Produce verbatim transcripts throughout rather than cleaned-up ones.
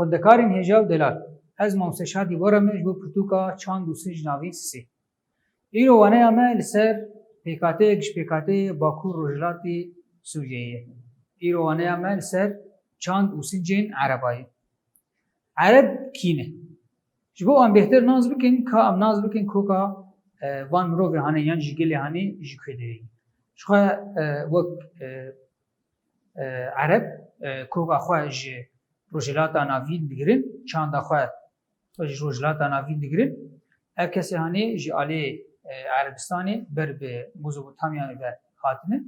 Xwendekarên hêja û delal, ez mamoste Şadî Bora me ji bo pirtûka Çand û Sinc navîn sisê. Îro waneya me li ser pêkhateyek ji pêkhateyê Bakur Rojhilatê Sûriyeyê ye. Îro waneya me li ser çand û sincên Ereba ye. Ereb kî ne? Ji bo em bêhtir nas bikin, ka em nas bikin koka, e, van mirovê hanê yan jî gelê hanê ji ku derê ye. Ji xwe, e, wek, e, e, Ereb, e, koka xwe ji Rojhilata Navîn digirin, çanda xwe ji Rojhilata Navîn digirin. Ev kesê hanê ji alê, e, Erebistanê ber bi Mezopotamyanê ve hatine.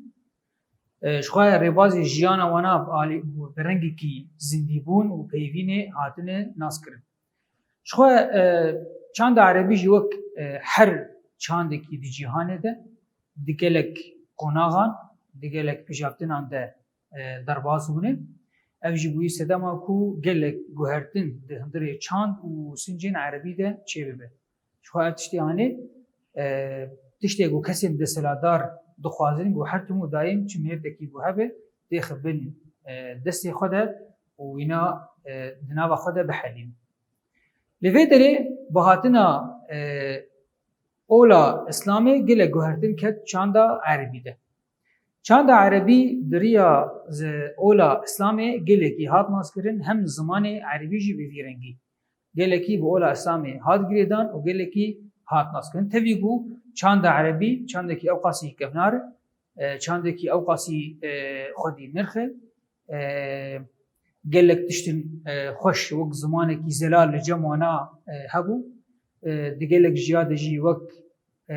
E, ji xwe rêbazê jiyana wana bi alî, bi rengekî zindîbûn û peyvînê hatine naskirin. Ji xwe, e, çanda Erebî jî wek, e, her çandekî di cîhanê de, di gelek qonaxan, di gelek pêşaftinan de, e, derbas bûne. Ev jî bûyî sedema ku gelek guhertin di hundirê çand û sincên Erebî de çêbibe. Ji xwe ev tiştê hanê, e, tiştê ku kesên desthilatdar dixwazin ku her tim û dayim çi miletekî ku hebe, têxe bin, e, destê xwe de û wîna, e, di nava xwe de bihelîn. Li vê derê bi hatina, e, ola Îslamê gelek guhertin ket çanda Erebî de. Çanda Erebî di riya zi-, ola Îslamê gelekî hat naskirin, hem zimanê Erebî jî bi vî rengî. Gelekî bi ola Îslamê hat girêdan û gelekî hat naskirin. Tevî ku çanda Erebî çandekî ewqasî kevnar e, e, çandekî ewqasî, e, xwedî nirx e. E, gelek tiştin, e, xweş wek zimanekî zelal li cem wana, e, hebû. E, di gelek jiya de jî wek, e,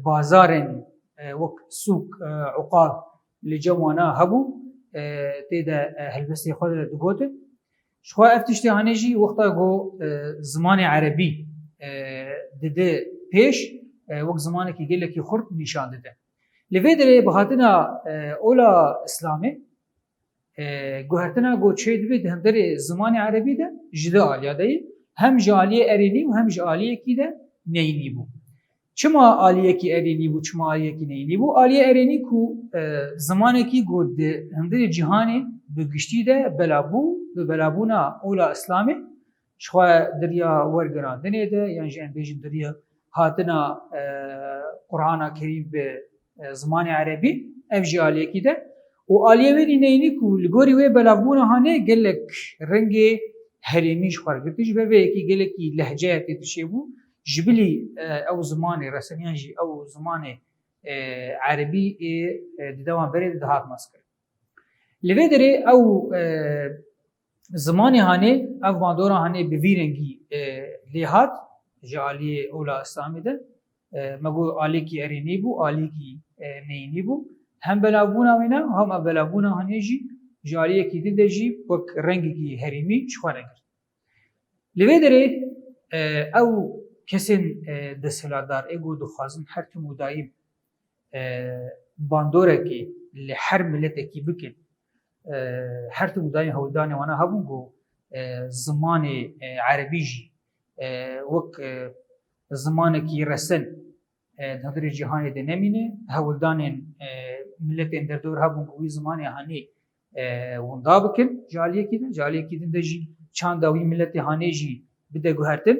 bazarên, e, wek sûk, e, uqal li cem wana hebû. E, tê de, e, helbestê xwe de digotin. Ji xwe ev tiştê hanê jî wexta ku, e, zimanê Erebî, e, dide pêş, e, wek zimanekî gelekî xurt nîşan dide. Li vê derê bi hatina, e, ola Îslamê, e, guhertina ku çê dibe di hundirê zimanê Erebî de ji du aliya de ye, hem ji aliyê erênî û hem ji aliyekî de neyînî bû. Çima aliyekî erênî bû, çima aliyekî neyînî bû? Aliyê erênî ku, e, zimanekî ku di hundirê cîhanê bi giştî de belav bû, bi belavbûna ola Îslamê, ji xwe di riya wergerandinê de, yan jî em bêjin di riya hatina, e, Qur'ana Kerîm bi, e, zimanê Erebî, ev jî aliyekî de. Û aliyê wê neyînî ku li gorî wê belavbûna hanê gelek rengê herêmî ji xwe re girtî, ji ber vê yekî gelekî lehceya tê dişê bû, ji bilî, e, ew zimanê reseniyan jî ew zimanê, e, Erebî ê, e, di dewan berê de dihat naskirin. Li vê derê ew, e, zimanê hanê, ev bandora hanê bi vî rengî, e, lê hat ji aliyê ola Îslamê de. E, me got aliyekî erênî bû, aliyekî, e, neyînî bû. Hem belavbûna wî ne, hem ev belavbûna hanê jî ji aliyekî din de jî wek rengekî herêmî ji xwe re girt. Li vê derê, e, ew kesên, e, desthilatdar ê ku dixwazin her tim û dayîm, e, bandorekê li her miletekî bikin, e, her tim û dayîm hewldanê wana hebûn ku, e, zimanê, e, Erebî jî, e, wek, e, zimanekî resen, e, di hundirê cîhanê de nemîne. Hewldanên, e, miletên derdor hebûn ku wî zimanê hanê, e, winda bikin ji aliyekî din, ji aliyekî din de jî çanda wî miletê hanê jî bide guhertin.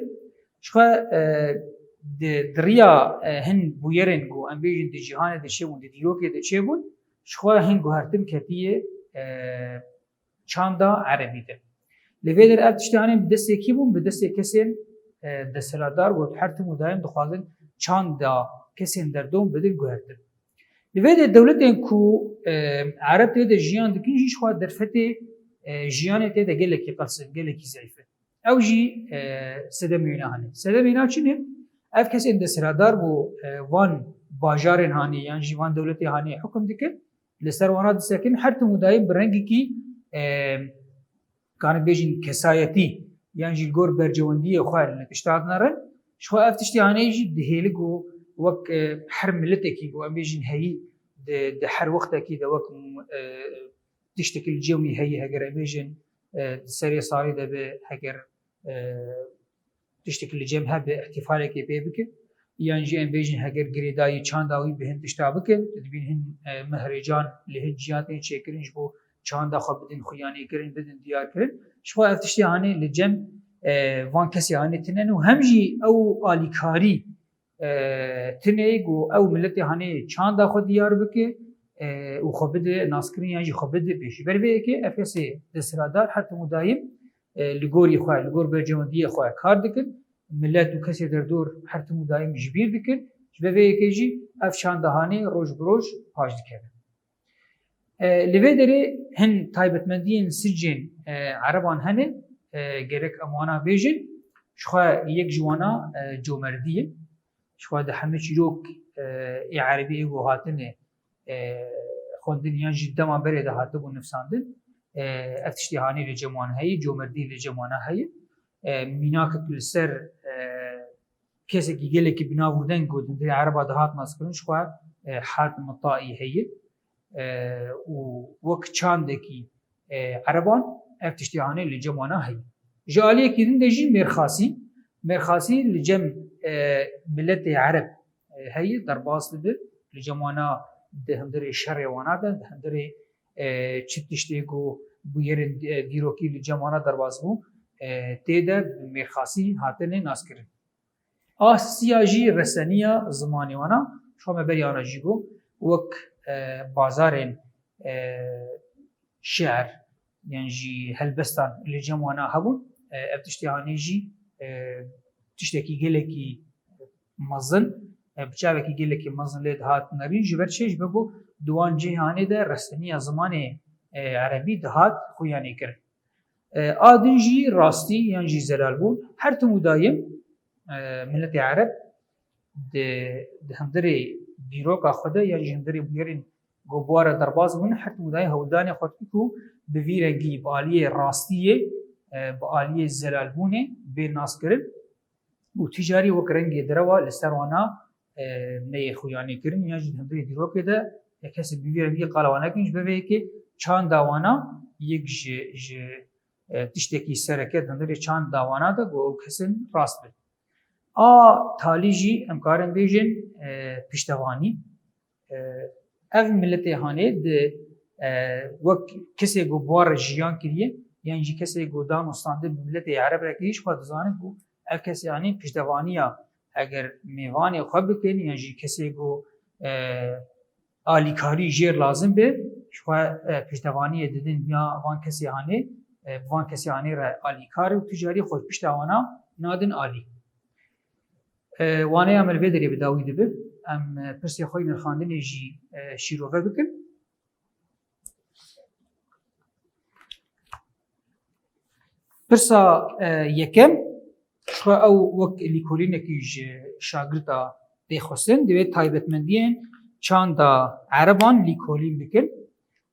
Ji xwe, e, di, di riya, e, hin bûyerên ku em bêjin di cîhanê de çêbûn, di dîrokê de çêbûn, ji xwe hin guhertin ketiye, e, çanda Erebî de. Li vê der ev tiştê hanê bi destê kî bûn? Bi destê kesên, e, desthilatdar got, her tim û dayim dixwazin çanda kesên derdom bidin guhertin. Li vê de dewletên ku, e, Ereb tê de jiyan dikin jî ji xwe derfetê, e, jiyanê tê de gelekî qels in, gelekî zeîf in. Ew jî, e, sedemê wîna hene. Sedemê wîna çi ne? Ev kesên desthilatdar ku, e, van bajarên hanê yan jî van dewletê hanê hukum dikin, li ser wana disekin, her tim û dayim bi rengekî, e, karin bêjin kesayetî yan jî li gor bercewendiyê xwe li tişta dinarin. Ji xwe ev tiştê hanê jî dihêli ku wek, e, her miletekî ku em bêjin heyî di, di her wextekî de wek, e, tiştekî li cem wî heyî heger em bêjin, e, di serê salê de be heger, e, tiştekî li cem hebe, îhtîfalekê pê bikin. Yan jî em bêjin heger girêdayî çanda wî bi hin tişta bikin, tu dibîn hin, e, mehrêcan li hin ciyan tên çêkirin ji bo çanda xwe bidin xuyanîkirin, bidin diyarkirin. Ji xwe ev tiştê hanê li cem, e, van kesê hanê tine ne û hem jî ew alîkarî, e, tine ku ew miletê hanê çanda xwe diyar bike, e, û xwe bide naskirin yan jî xwe bide pêşî. Ji ber vê yekê ev kesê desthilatdar her tim û dayim, e, li gorî xwe, li gor berjewendiyê xwe kar dikin. Milet û kesê derdor her tim û dayim ji bîr dikin. Ji ber vê yekê jî ev çanda hanê roj bi roj paş dikevin. E, li vê derê hin taybetmendiyên sincên, e, ereban hene, e, gerek em wana bêjin. Ji xwe yek ji wana, e, comerdî ye. Ji xwe di hemî çîrok, e, ê erebî ê ku hatine, e, xwendin yan jî dema berê de hatibû nivsandin, e, ev tiştê hanê li cem wan heye, comerdî li cem wana heye. E, mînakek li ser, e, kesekî gelekî bi nav û deng ku di hundirê ereba dihat naskirin, ji xwe, e, Hatim Taî heye. E, û wek çandekî, e, ereban ev tiştê hanê li cem wana heye. Ji aliyekî din de jî mêrxasî, mêrxasî li cem, e, miletê ereb, e, heye, derbas dibe. Li cem wana di hundirê şerê wana de, di hundirê, e, çi tiştê ku bûyerên, e, dîrokî li cem wana derbas bû, e, tê de bi mêrxasî hatine naskirin. A siya jî reseniya zimanê wana, ji xwe me berî ana jî got, wek, e, bazarên, e, şi'r yan jî helbestan li cem wana hebûn. E, ev tiştê hanê jî, e, tiştekî gelekî mezin, e, bi çavekî gelekî mezin lê dihat nerîn. Ji ber çi? Ji ber ku di wan cihê hanê de reseniya zimanê, e, erebî dihat xuyanîkirin. E, a din jî rastî yan jî zelalbûn. Her tim û dayim, e, miletê ereb di, di hundirê dîroka xwe de yan jî hundirê bûyerên ku bi wan re derbas bûne, her tim û dayim hewldanê xwe dike ku bi vî rengî, bi aliyê rastiyê, e, bi aliyê zelalbûnê bê naskirin û tu carî wek rengê derewa li ser wana, e, neyê xuyanîkirin yan jî di hundirê dîrokê de, e, kesê bi vî rengî qala wan nekin. Ji ber vê yekê çanda wana yek ji, ji, e, tiştekî sereke di hundirê çanda wana de ku ew kesin rast bin. A talî jî em karin bêjin, e, piştevanî. E, ev miletê hanê di, e, wek kesê ku bi wan re jiyan kiriye, yan jî kesê ku dan û standin bi miletê ereb re kiriye, ji xwe dizanin ku ev kesê hanê piştevaniya eger mêvanê xwe bikin, yan jî kesê ku, e, alîkarî jêr lazim be, ji xwe, e, piştevaniyê didin ya van kesê hanê, e, bi van kesê hanê re alîkar û tu carî xwe pişta wana nadin alî. E, waneya me li vê derê bi dawî dibe. Em, e, pirsê xwe yê nirxandinê jî, e, şîrove bikin. Pirsa, e, yekem, ji xwe ew wek lîkolînekî ji şagirta tê xwestin, divê taybetmendiyên çanda ereban lîkolîn bikin.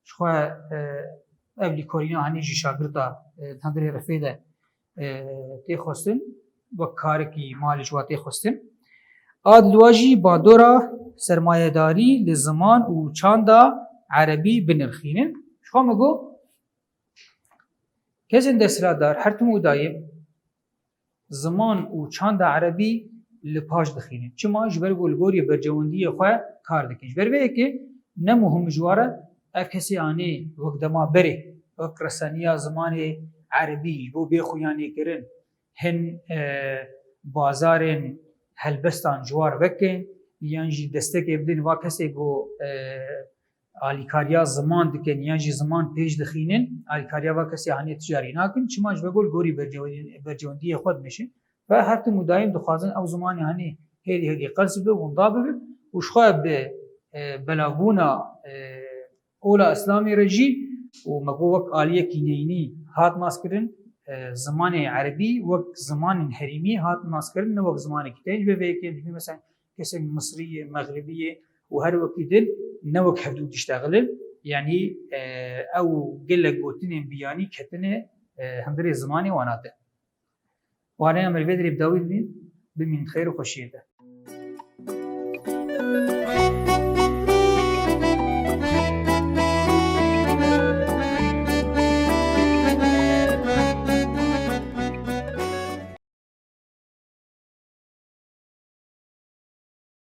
Ji xwe, e, ev lîkolîna hanî ji şagirta, e, di hundirê refê de, e, tê xwestin, wek karekî malê ji wa tê xwestin. A di dua jî bandora sermayedarî li ziman û çanda erebî binirxînin. Ji xwe me got, kesên desthilatdar her tim û dayim ziman û çanda erebî li paş dixînin. Çima? Ji ber ku li gorî berjewendiyê xwe kar dikin. Ji ber vê yekê ne muhim ji wan re ev kesê anê wek dema berê, wek reseniya zimanê erebî ji bo bê xuyanîkirin, hin, e, bazarên helbestan ji wan re vekin, yan jî destekê bidin va kesê ku, e, alîkariya ziman dikin yan jî ziman pêş dixînin, alîkariya va kesê hanê ticarî nakin. Çima? Ji ber ku li gorî bercewendiyê, bercewendiyê xwe dimeşin. Ve her tim û dayim dixwazin ew zimanê hanê hêdî hêdî qels bibe, winda bibe û ji xwe bi, e, belavbûna, e, ola Îslamê re jî û me got wek aliyekî neyînî hat naskirin, e, zimanê erebî wek zimanên herêmî hat naskirin, ne wek zimanekî te. Ji vê vê yekê dibî mesela kesên Misrî yê, Mexribî yê û her wekî din ne wek hevdû diştexilin. Yanî, e, ew gelek gotinên biyanî ketine, e, hundirê zimanê wana de. Waneya me li vê derê bi dawî bimîn, bimîn xeyr û xweşiyê de.